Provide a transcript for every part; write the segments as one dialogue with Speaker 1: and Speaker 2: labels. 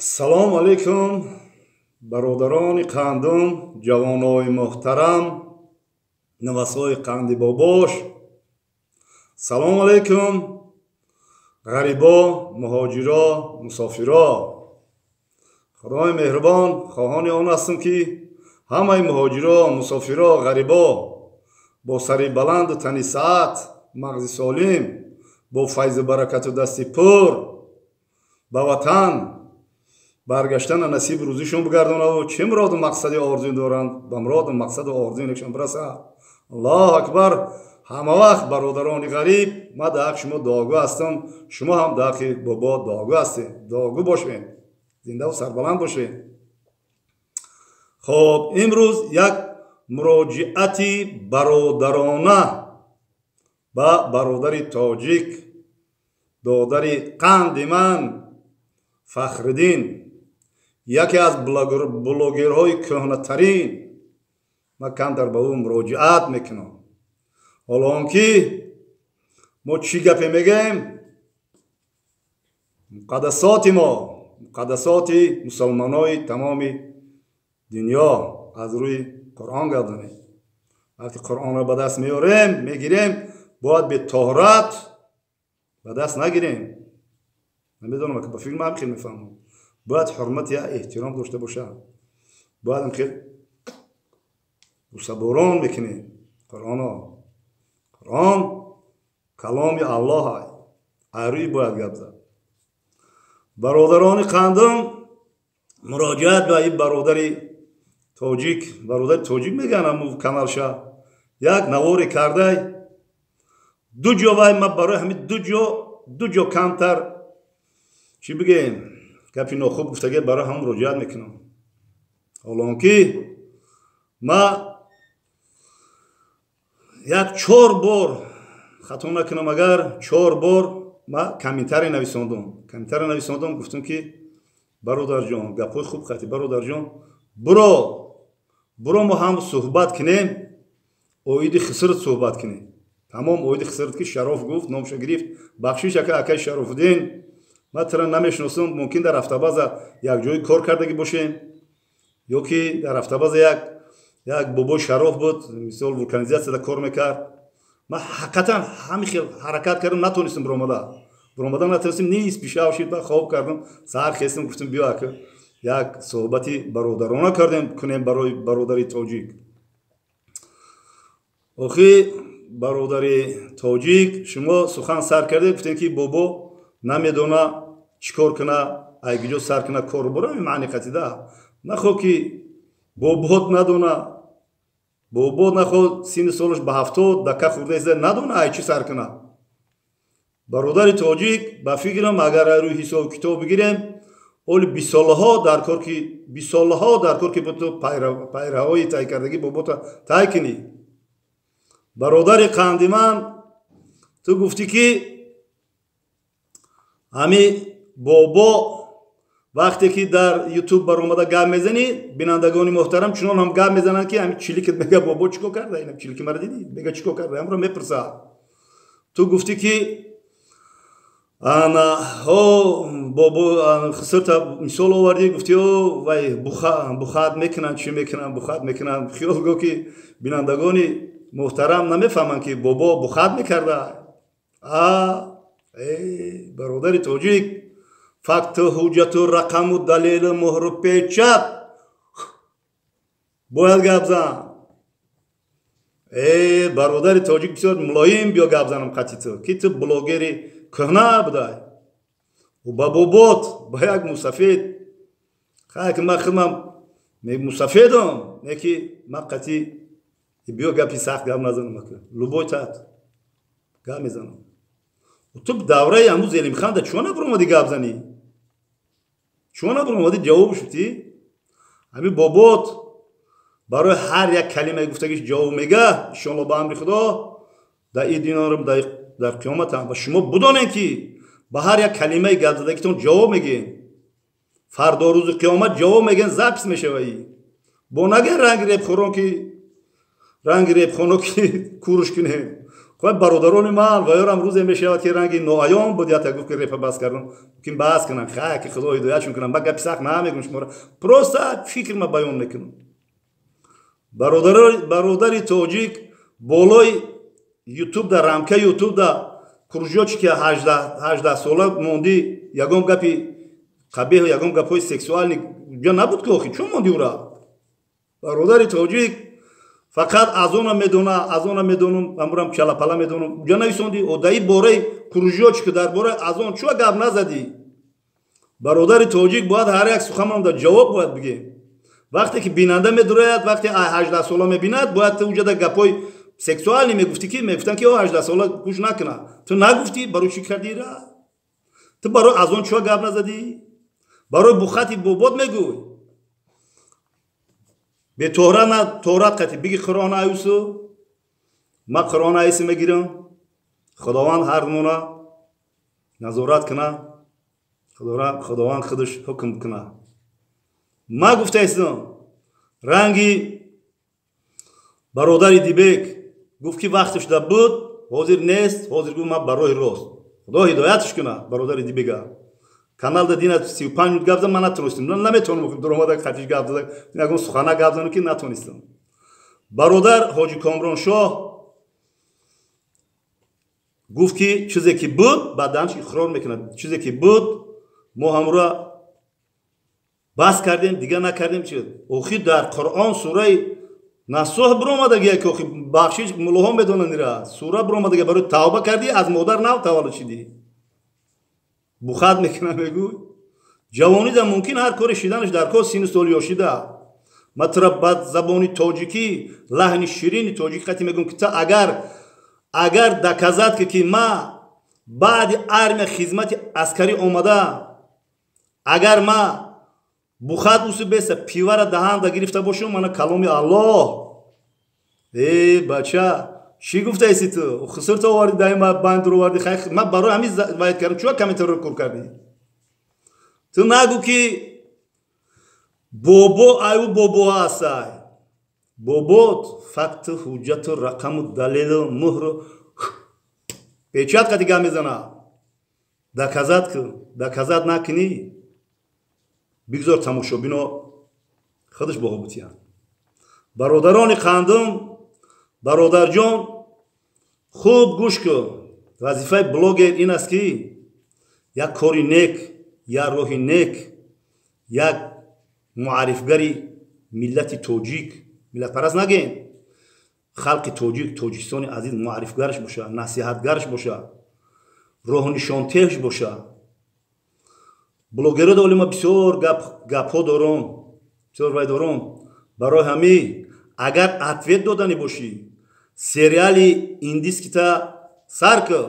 Speaker 1: Салом алейкум, бародарони қандум, ҷавонои муҳтарам, навасои қанди бобош. Салом алейкум, ғарибо, муҳоҷиро, мусофиро. Худои меҳрубон, хоҳони он ҳастам, ки ҳамаи муҳоҷиро, мусофиро, ғарибо бо сари баланду тани саат, мағзи солим, бо файзу баракату дасти пур ба ватан баргаштана насиби рӯзишон бигардонаву чӣ муроду мақсади орзу доранд, ба муроду мақсаду орзуи некшон бирасад. Аллоҳу акбар. Ҳама вақт, бародарони ғариб, ман дар ҳаққи шумо дуогӯ ҳастам, шумо ҳам дар ҳаққи бобо дуогӯ ҳастед. Дуогӯ бошед, зиндаву сарбаланд бошед. Хоб, имрӯз як муроҷиати бародарона ба бародари тоҷик, додари қанди ман Фахриддин, яке аз блогерҳои кӯҳнатарин. Ман камтар ба ӯ муроҷиат мекунам. Ҳоло он ки мо чӣ гапе мегӯем, муқаддасоти мо, муқаддасоти мусалмонои тамоми дунё, аз рӯи Қуръон гап занем. Вақте Қуръонро ба даст меорем, мегирем, бояд бетоҳорат ба даст нагирем. Намедонам, ба фикр ман хел мефаҳмам, бояд ҳурмат я эҳтиром дошта бошад, бояд хел бусаборон мекунем Қуръоно. Қуръон каломи Аллоҳ, арӯй бояд гап зад. Бародарони қандум, муроҷиат ба ин бародари тоҷик, бародари тоҷик мегӯянд ҳаму каналша, як наворе кардай ду ҷо. Вай ма барои ҳамин ду ҷо, ду ҷо камтар, чӣ бигӯем, гапи нохуб гуфтаге, барои ҳамон муроҷиат мекунам. Ҳоло он ки ма як чор бор, хато накунам агар, чор бор ма комментарий нависондум, комментарий нависондум, гуфтум, ки бародарҷон, гапҳои хуб хати, бародарҷон, буро, буро, мо ҳам суҳбат кунем, оиди хисрат суҳбат кунем. Тамом, оиди хисрат, ки Шароф гуфт, номша гирифт. Бахшиш, ака, акаи Шарофуддин, ман тира намешиносам. Мумкин дар автобаза якҷои кор кардагӣ бошем ё ки дар автобаза як бобои Шароф буд, мисол, вулканизатсияда кор мекард. Ман ҳақиқатан ҳамин хел ҳаракат кардам, натонистам, биромада, биромада натонистем. Низ пишав шид, ба хоб кардам. Саҳар хестам, гуфтам, биё, ака, як суҳбати бародарона кардем, кунем барои бародари тоҷик. Охи, бародари тоҷик, шумо сухан сар кардед, гуфтем, ки бобо намедона чӣ кор куна, айгиҷо сар куна кор бора. Маъни қатида нахо, ки бобот надона, бобот нахо, синни солаш ба 70 дака хӯрда, надона ай чӣ сар куна. Бародари тоҷик, ба фикрам, агар рӯи ҳисобу китоб бигирем, оли бисолаҳо дар кор, ки бисолаҳо дар кор, ки ту пайраҳои тай кардагӣ бобота тай кунӣ. Бародари қандиман, ту гуфтӣ, ки ҳами бобо вақте ки дар Ютуб баромада гап мезанӣ, бинандагони муҳтарам чунон ҳам гап мезананд, ки ҳами чиликат мега, бобо чӣ кор карда? Инам чилики мара дидӣ, мега, чӣ кор карда? Ҳамро мепурсад. Ту гуфтӣ, ки ана ҳо бобо хисрта мисол овардӣ, гуфтӣ, о вай бухат мекунанд, чӣ мекунанд, бухат мекунанд. Хиёл го, ки бинандагони муҳтарам намефаҳманд, ки бобо бухат мекарда. А бародари тоҷик, факту ҳуҷҷату рақаму далелу муҳру печат бояд гап зан. Э бародари тоҷик, бисёр мулоим биё гап занам қати ту, ки ту блогери кӯҳна будай. Ба бобот, ба як мусафед, хай, ки ман худмам мусафедам, не ки ман қати биё гапи сахт гап назанам, любой тат гап мезанам. Ту давраи ҳаму Зелимханда чӯ набуромадӣ гап занӣ? Чӯ набуромадӣ ҷавоб шудӣ? Ҳами бобот барои ҳар як калимаи гуфтагиш ҷавоб мега, иншоалло, ба амри Худо, дар ин динорам, дар қиёматам. Ва шумо бидонед, ки ба ҳар як калимаи гапзадагитон ҷавоб мегӯем. Фардо рӯзи қиёмат ҷавоб мегӯем, запись мешаваи. Бо наген ранги репхӯрон, ки ранги репхоно, ки куруш кунем. Хуб, бародарони ман, ва ёрам рӯзе мешавад, ки ранги ноаён буд, ята гуфт, ки репа бас кардам, мумкин бас кунам. Хай, ки Худо ҳидоятшон кунам. Ба гапи сахт намегӯм шуморо, просто фикр ма баён мекунам. Бародари тоҷик, болои Ютуб да, рамка Ютуб да, кружочки 18 сола мондӣ, ягон гапи қабеҳ, ягон гапҳои сексуальный ҷа набуд, ки охи чун монди ура? Бародари тоҷик, фақат азона медона, азона медонам, амурам чалапала медонам, ҷа нависонди. Одаи бораи кружочка, дар бораи азон чуа гап назадӣ? Бародари тоҷик, бояд ҳар як суханмонда ҷавоб бояд бигем. Вақте ки бинанда медурояд, вақте 18 сола мебинад, бояд ту уҷада гапҳои сексуальный мегуфтӣ, ки мегуфтанд, ки о 18 сола гӯш накуна. Ту нагуфтӣ, барои чӣ кардира? Ту барои азон чуа гап назадӣ? Барои бухати бобод мегӯй, бетоҳра на тоҳрат қати биги. Қуръон аюсу, ма Қуръон айси мегирам. Худованд ҳар мона назорат куна, Худованд худаш ҳукм куна. Ма гуфтаистам, ранги бародари Дибек гуфт, ки вақташ да буд, ҳозир нест. Ҳозир гуфт, ман ба роҳи рост. Худо ҳидоятш куна бародари Дибега. Каналда дина 35 минут гап зад, ман натонистам, наметавонам дуромада қатиш гап зада, ягон сухана гап занам, ки натонистам. Бародар Ҳоҷи Комроншоҳ гуфт, ки чизе ки буд, баъданш иқрор мекунад, чизе ки буд, мо ҳамура бас кардем, дигар накардем. Охир дар Қуръон сураи Насоҳ биромадагия, ки охи бахшиш, муллоҳо медонанд ира, сура биромадагия, барои тавба кардӣ, аз модар нав таваллуд шидӣ. Бухат мекунам, мегӯй, ҷавонида мумкин ҳар коре шиданаш дар кор, сину соли ёшида. Ма тура ба забони тоҷикӣ, лаҳни ширини тоҷикӣ қати мегӯм, ки та агар доказать ки ма баъди армия, хизмати аскарӣ омада, агар ма бухат усу беса пивара даҳанда гирифта бошам, мана каломи Аллоҳ. Э, бача, чӣ гуфтаиси ту? Хусурта оварди, даи ма банд дуроварди. Ма барои ҳамин вайд кардам. Чуа комментариро кур кардӣ? Ту нагӯ, ки бобо аю бобо ҳастай. Бобот факту, ҳуҷҷату, рақаму, далелу, муҳру печать қати гап мезана. Доказать кун. Доказать накунӣ, бигзор тамошобино худаш боҳо бутиянд. Бародарони қандум, бародарҷон, хуб гӯш кун. Вазифаи блогер ин аст, ки як кори нек, як роҳи нек, як муаррифгари миллати тоҷик, миллатпараст нагем, халқи тоҷик, Тоҷикистони азиз муаррифгараш боша, насиҳатгараш боша, роҳнишонтеҳш боша. Блогеро доли ма бисёр гапҳо дорам, бисёр вай дорам. Барои ҳамин, агар ответ доданӣ бошӣ, сериали индискита сар кун.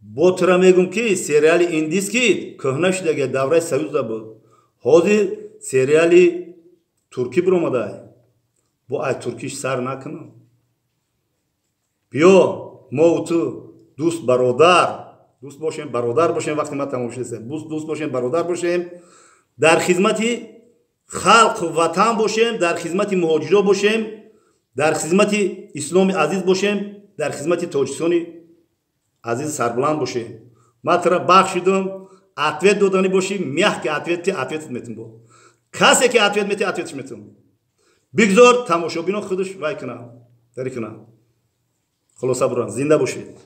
Speaker 1: Бо тура мегӯм, ки сериали индиски кӯҳна шудаги, давраи Союзда буд. Ҳозир сериали туркӣ биромадай, бо ай туркиш сар накунам. Биё, мову ту дӯст, бародар, дӯст бошем, бародар бошем. Вақте ма тамом шудеста, дӯст бошем, бародар бошем, дар хизмати халқу ватан бошем, дар хизмати муҳоҷиро бошем, дар хизмати исломи азиз бошем, дар хизмати Тоҷикистони азиз сарбуланд бошем. Ман тура бахшидум. Ответ доданӣ бошӣ, мягкий ответ ти, ответат метум. Бо касе ки ответ мети, ответш метум. Бигзор тамошобино худаш вай кунам, дари кунам, хулоса буран. Зинда бошед.